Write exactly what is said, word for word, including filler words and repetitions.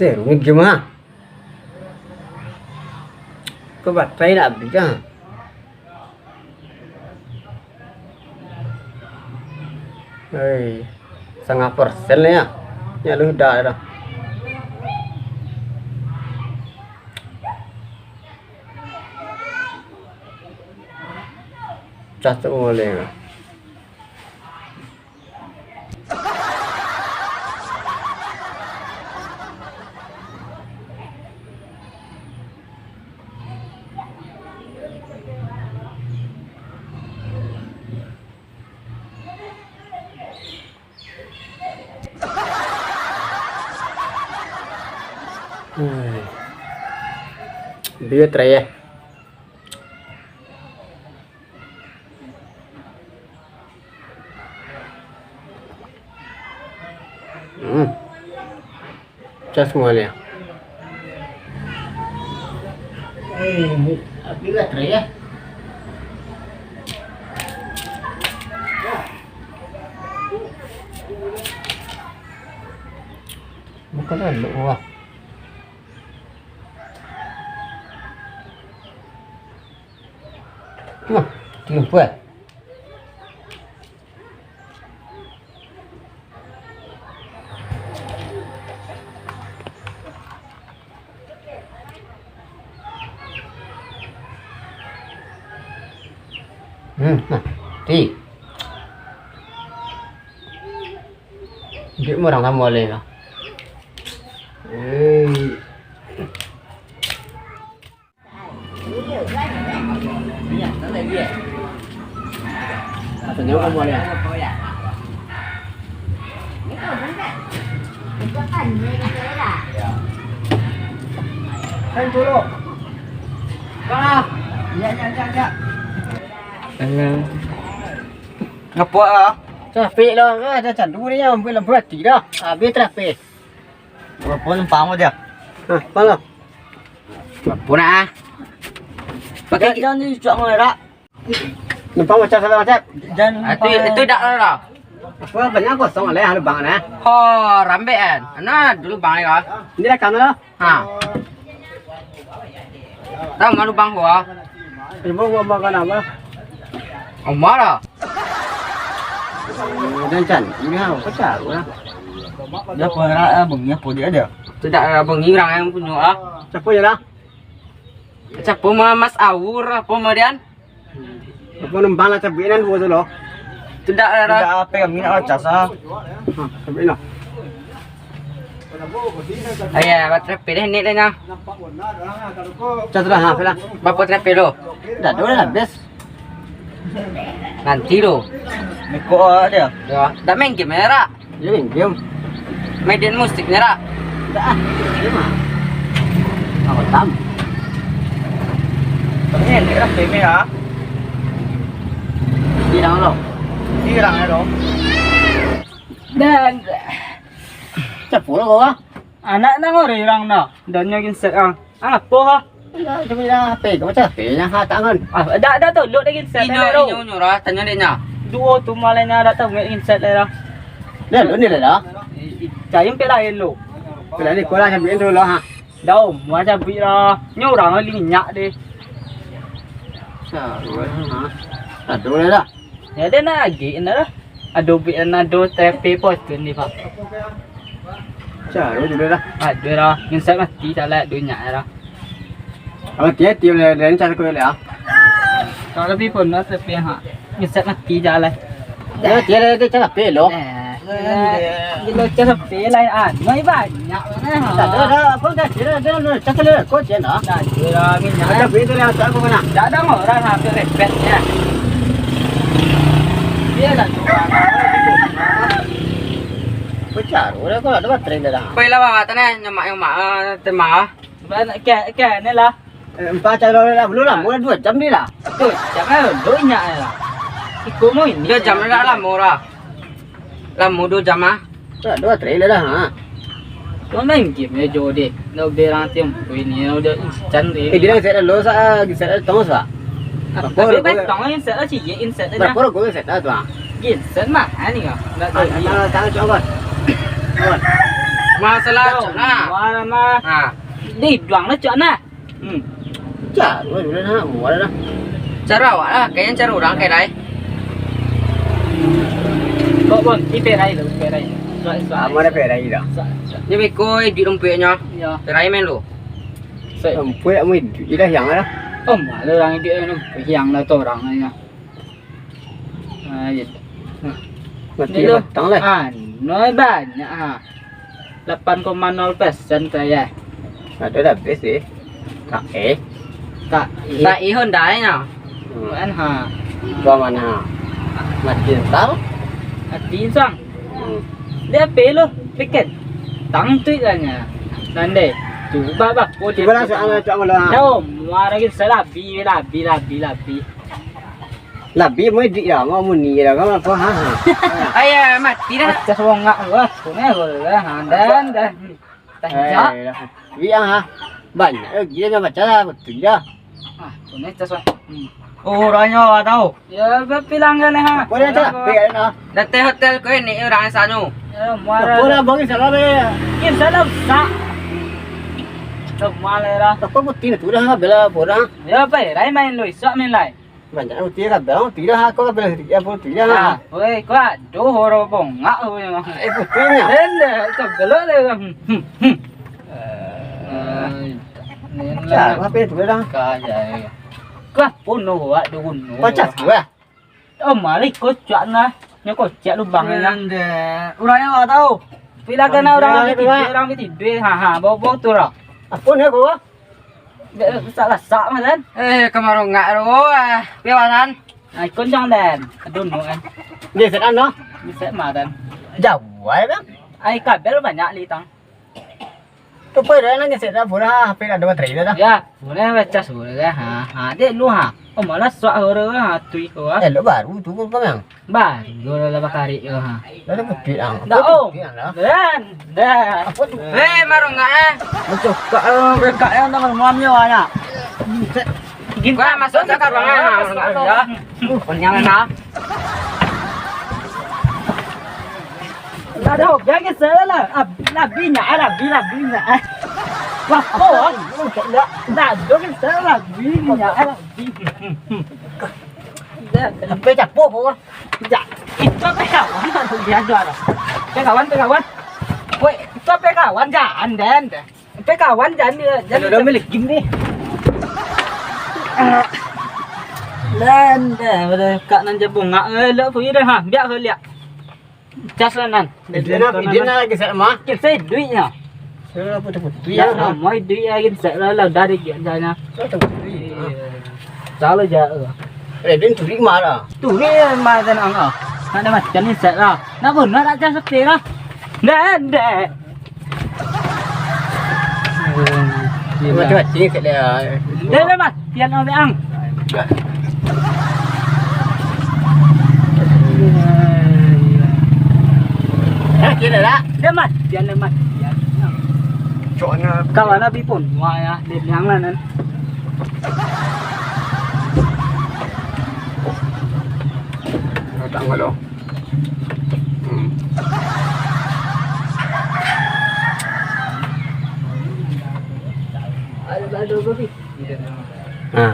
Seru ni game ah. Ko baterai nak abih dah. Hei, satangah persen lah ya. Ya lu dah dah. Cacok boleh. Hmm. Duit terakhir. Hmm. Cas semua ni. Eh, habis lah terakhir. Bukan anu, wah. Nah, tiup, eh. Hmm, nah, ti. Duit murah tambah leh lah. Eh. Ngapo ah? Trafik lah, ada candu ni yang buat lampu hati dah. Habis trafik. Berapa numpang aja? Hah, apa lah? Apo nak ah? Pakai jan ni cuak ngerak. Numpang macam salah macam. Jan. Ah, tu, tu dak lah. Apa banyak kosong lah lubang nah. Ho, rambek kan. Nah, dulu bang ya. Ini dah kamu lah. Ha. Tahu malu bang gua. Ibu gua makan apa? Omar lah. Dan can, ini apa cak lah. Dia apa lah, bengi apa dia dia? Tidak lah bengi orang yang punya ah. Siapa ya lah? Siapa mah Mas Awur apa mah Dian? Apa numpang lah cabinan dua tu loh. Tidak lah. Tidak apa kami nak cas ah. Ha, cabinan. Ayah, baterai pilih ni dah nya. Cas lah, ha, pilih. Berapa terapi lo? Dah dua lah habis. Nanti lo. Meko dia. Ya, dah main game ya, Ra? Dia main game. Main game musik ni, Ra? Dah, ah. Dia mah. Apa tam? Tapi ni lah P M A ah. Tirang lo. Tirang ya lo. Dan siapa lo kau ah? Anak nang orang dah. Dan nyo ginset ah. Apo ha? Lah, cuma dah H P, kau macam H P yang ha tangan. Ah, dak, dak tolok dah ginset. Inyo, inyo nyurah, tanya dek nya. Duo tu malah nya dak tahu ginset dah. Dah, lu ni dah. Cari pek lain lo. Pek lain ni, kau lah cabian tu lah ha. Dah, mua cabi lah. Nyo orang lah minyak deh. Saruan ha. Aduh dah. Ya, dia nak lagi, nak lah. Ado bik nan ado tapi post tu ni, Pak. Caro dulu lah. Ado lah, nginset mati salah dunia lah. Kalau tiap tiap lain cara kau lah. Kalau lebih pun lah tapi ha. Nginset mati jalan. Ya, tiap ada cara pelo. Eh, gila cara pelo ah. Mai banyak mana ha. Tak ada, ada apa dah kira ada lu cakap lu kau cina. Tak ada minyak. Ada bik tu lah tak apa mana. Tak ada orang ha tu repet ya. Dia lah. Pecah, orang kau ada baterai dah. Pai lah bawa tanah, nyemak-nyemak, eh, temah. Ba-, ke, ke, ni lah. Eh, empat jam lah, belum lah, mulai dua jam ni lah. Tu, jangan duduk inyak ni lah. Ikut mu ini. Dua jam ni lah, lama lah. Lama dua jam ah. Tak, dua trailer dah, ha. Kau main game ya, Jo, deh. Dah berang tempo ini, dah instan deh. Eh, dia set lo sa, set tong sa. Tapi baik tong instan lah, cik, instan dah. Berapa rokok set dah tu ah? Instan mah, ni ah. Enggak tahu. Tangan, tangan, cuba. Cuba. Masalah cok nah. Mana mah? Ha. Di duang lah cok nah. Hmm. Caro lah dulu nah, buat lah. Caro awak lah, kayaknya caro urang kayak lai. Kok bon, di perai lo, perai. Suai, suai. Aman dah perai dah. Suai, suai. Ni beko iduik rumputnyo. Iya. Perai main lo. Suai. Rumput nak main iduik dah yang lah. Oh, malu urang iduik kan. Yang lah tu urang lah. Ah, iya. Nah. Mati ni lo, batang lah. Anu banyak ha. Lapan koma nol persen sajo. Ado dah habis sih. Tak eh. Tak eh. Tak eh Honda nya. Hmm. Kan ha. Ba mana? Mati ntar. Mati sang. Hmm. Dia apa lo? Pikir. Tang tu lah nya. Nande. Cuba bah. Cuba lah soal cak mula. Tahu, muara lagi salabi, labi, labi, labi. Labi mau iduik lah, mau muni lah, kau apa, ha, ha. Ayah, mati dah. Acah bongak lu, ah. Punyo lu lah, ha, dan, dan. Tajak. Eh, iya, ha. Banyak lagi yang baca lah, betul dah. Ah, punyo acah, ah. Hmm. Oh, urangnyo awak tahu. Ya, bapilang kan, ha. Boleh tak? Boleh, nah. Datang hotel ko ini, urang sanu. Ya, muara. Boleh, bagi salam, eh. Kin salam, sak. Cuma lah. Apa putih tu dah, bela bola. Ya, apa, eh, Rai main lu, isok main lai. Banyak putih kan, bang. Tidak, aku kan bela sedikit, apa putih dah. Nah, weh, kau aduh, orang bongak, weh. Eh, putihnya. Rendah, itu gelok dia, bang. Hmm, hmm. Eh, ni lah. Cak, apa itu dah? Kaya, eh. Kau pun nu, wak, dukun nu. Pacas gua. Oh, mari kocak nah. Nyo kocak lubang nah. Rendah. Urangnya awak tahu. Pila kena urang Rendah, bitiduik, Pak. Urang bitiduik. Ha, ha, bawa-bawa tu lah. Apa ni, gua? Dek, salah sak mah, Dan. Eh, kamarongak tu, ah, piawanan. Ah, ikon jangan, Dan. Aduh, no, kan. Dia set ano? Dia set mah, Dan. Jauh ai, Bang. Ai, kabel banyak li, tang. Tu pun dah nangis set dah, pura H P dah ada baterai dah. Ya, boleh baca suara dah. Ha, ha, dek lu, ha. Oh, malah suak suara, ha, tu iko, ha. Eh, lo baru tu pun, Bang. Baru lah bakarik tu, ha. Dah ada putih, Bang. Dah, oh. Putih, Bang, dah. Dan, dah. Apa tu? Eh, marungak, eh. Macam kak, eh, bekak, eh, tangan muam nyo, anak. Gua masuk ke ruangan, ah, ya. Kenyang, nah. Lah, dah, jangan salah lah. Ab-, labinya, ah, labi, labinya, ah. Wah, oh, ah. Dah, dah, jangan salah, labinya, ah, labi. Dah. Sampai capuk, oh. Ya, itu apa kawan? Dia ada, ada. Apa kawan, apa kawan? Woi, itu apa kawan? Jangan, Dan, Dan. Sampai kawan, jan dia, jan. Kalau dia dia milik game ni. Ah. Dan dah, pada kak nan jabung ngak, eh, lak pergi dah, ha, biar kau lihat. Cas lah, Nan. Dia nak, dia nak lagi set mah. Kita duitnya. Sudah putus-putus ya, ya, nah. Mau duit lagi set lah, lah dari dia janya. Sudah putus. Iya. Salah je. Eh, dia turi mah lah. Turi mah dan ang ah. Nak ada macam ni set lah. Nak pun nak tak cas sepi lah. Dah, dah. Macam-macam set dia. Dah, dah, Mat. Pian ambil ang. Eh, kira tak? Dah, Mat. Pian, dah, Mat. Pian. Coknya. Kawan Abi pun. Wah, ya. Dia bilang lah, Nan. Datang dulu. Hmm. Ha.